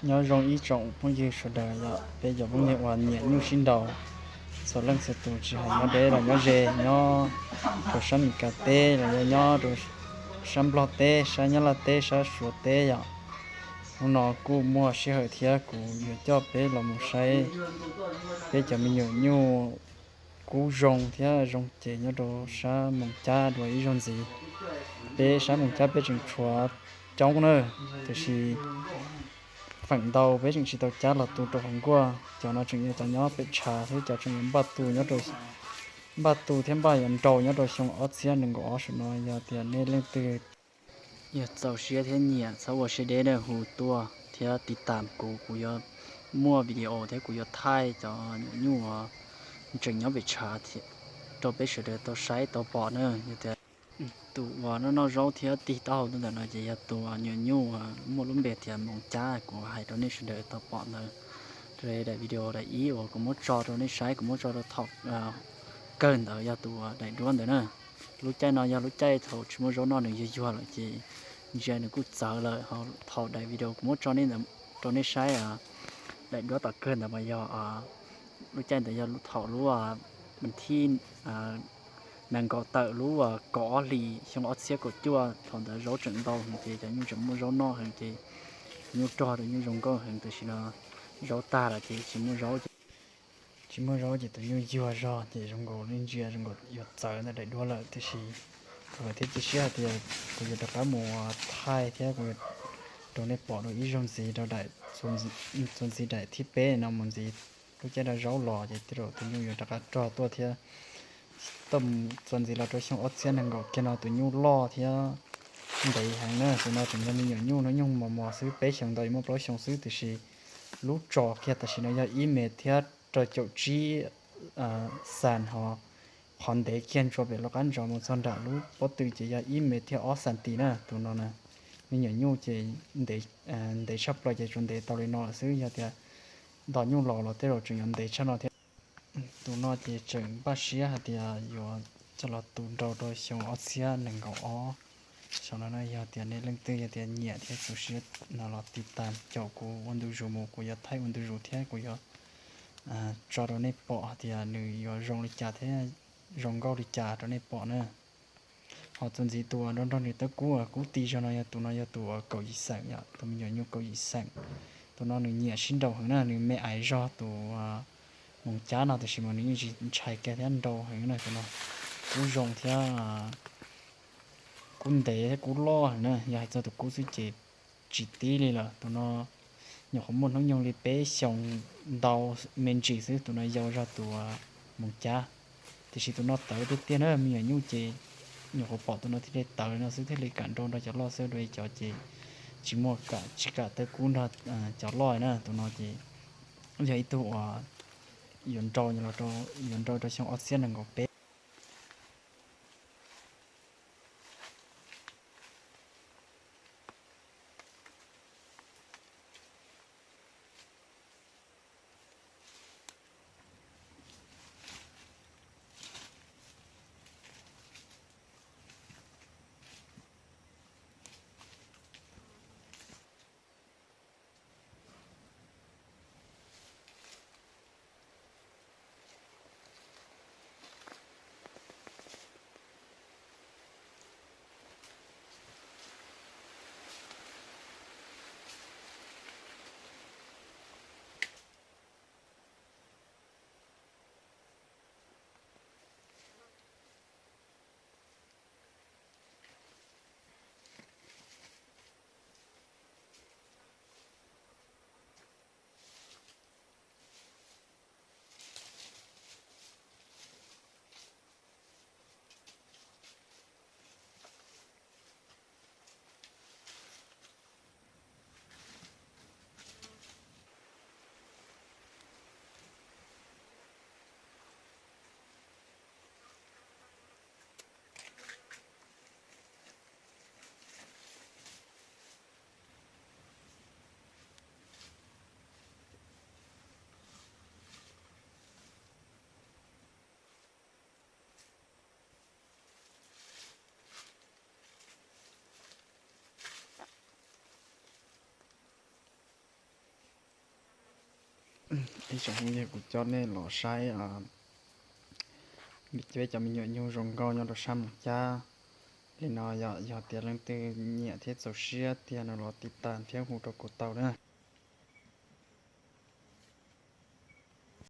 Nyob zoo ib tsoom phooj ywg sawv daws, yog peb cov phooj ywg uas nyiam nyuj sib nraus txhua leej txhua tus, tsis hais nyob deb los nyob ze, nyob rau sab Meskas teb los yog nyob rau sab Nplog teb, sab Nyab Laj teb, sab Suav teb yom. Hnub no kuj muaj sij hawm thiab kuv yuav coj peb los mus saib peb cov me nyuam nyuj kub zoo thiab zoo ces nyob rau sab Moos Cab dua ib zaug ntxiv. Peb sab Moos Cab peb tseem tshuav coob na, tiam sis feem ntau peb tseem tsis tau cab los tu rau hauv nkuaj. Cov no tseem yog cov nyob pem tshav thiab cov tseem yuav npaj tu nyob rau, npaj tu thiab npaj yuav nrau nyob rau xyoo ob txhiab nees nkaum ob saum no. Yog tias nej leej twg yog txaus siab thiab nyiam, txhob ua siab deb na, hu tuaj thiab tiv tam kuv, kuv yuav muaj video thiab kuv yuav thaij cov nyuam nyuj uas tseem nyob pem tshav rau peb sawv daws tau saib tau pom na. Yog tias tus uas noj noj zaub thiab tig taub hau tuaj ntawm no ces yog tus nyuam nyuj muaj lub npe tias Moos Cab kuv hais rau nej sawv daws tau pom ntawd. Daim video daim ib uas kuv muab tso rau nej saib, kuv muab tso rau thaum kawg ntawd yog tus daim duab ntawd na. Lub caij no yog lub caij thaum tsis muaj zaub noj, nws yuag yuag lawm ces ntsia nws kuj txawv lawm. Thaum daim video kuv muab tso rau nej saib daim duab tom kawg ntawd mas yog lub caij ntawd yog thaum lub thib nees nkaum tawm lub kaum ob hlis xyoo ob txhiab kaum cuaj, thaum ntawd zaub tseem ntau heev ces cov nyuj tseem muaj zaub noj heev ces cov nyuj rog rau nyuj zoo nkauj heev, tam sim no zaub tag lawm ces tsis muaj zaub ces, tsis muaj zaub ces tus nyuj yuag zog ces zoo nkaus li ntsia zoo nkaus yuav txawv ntawm daim duab lawm. Tiam sis kuv thiaj cia siab hais tias kuv yuav rov qab mus thaij thiab kuv yuav rau nej pom dua ib zaug ntxiv rau daim, txuas ntxiv daim thib peb no mus ntxiv. Lub caij no zaub los ces tej zaum tus nyuj yuav rov qab rog tuaj thiab. Txuas ntxiv los rau xyoo ob txhiab nees nkaum kiag no tus nyuj loj thiab ntev heev na. Tus no tseem yog me nyuam nyuj hnub nyoog mos mos xwb, peb xyoos ntau yuav muaj plaub xyoos xwb, tiam sis lub tsos kiag tam sim no yog ib mev thiab rau caum tsib xas hos qhov ntev kiag ntsuas pem lub qab ntsos mus txog nram lub pob tw ces yog ib mev thiab ob xas tis na. Tus no na, me nyuam nyuj ces ntev tshaj plaws ces tsuas ntev tau li no lawm xwb. Yog tias nto nyuj laus los tej zaum tseem yuav ntev tshaj no thiab. Tus no ces tseem npaj siab hais tias yuav coj los tu nrau rau xyoo ob txhiab nees nkaum ob. Saum no no yog tias nej leej twg yog tias nyiam thiab txaus siab no los tiv tam caum kuv ua ntu zus mus, kuv yuav thaij ua ntu zus thiab kuv yuav tso rau nej pom hais tias nws yuav zoo li cas thiab zoo nkauj li cas rau nej pom na. Ho txuas ntxiv tus uas nrog nrog nws tab kub kub ti zog no yog tus no yog tus uas kaum yim xeem yom, tus me nyuam nyuj kaum yim xeem. Tus no nws nyiam sib nraus heev na, nws me aiv zog tus Moos Cab no, tiam sis mas nws yeej tsis ntshai kiag thiab nraus heev na. Tus no kub zoo thiab kub ntev thiab kub loj heev na. Yog hais txog tus kub xwb ces tsis tib li lawm. Tus no nyuam qhuav muaj hnub nyoog li peb xyoos ntau me ntsis xwb, tus no yau zog tus Moos Cab. Tiam sis tus no tawv tiag tiag na, me nyuam nyuj ces nyuam qhuav pom tus no thiaj li tawv no xwb, thiaj li kam nrau nrog cov loj xwb, dua li cov ces tsis muaj kam, tsis kam tab kub nrog cov loj na. Tus no ces yog ib tug uas yuav nrau, yuav nrau rau xyoo ob txhiab nees nkaum peb. Ib tsoom phooj ywg, kuv coj nej los saib peb cov me nyuam nyuj zoo nkauj nyob rau sab Moos Cab li no yom. Yog tias leej twg nyiam thiab txaus siab tiag no los tiv tas thiab hu rau kuv tau na.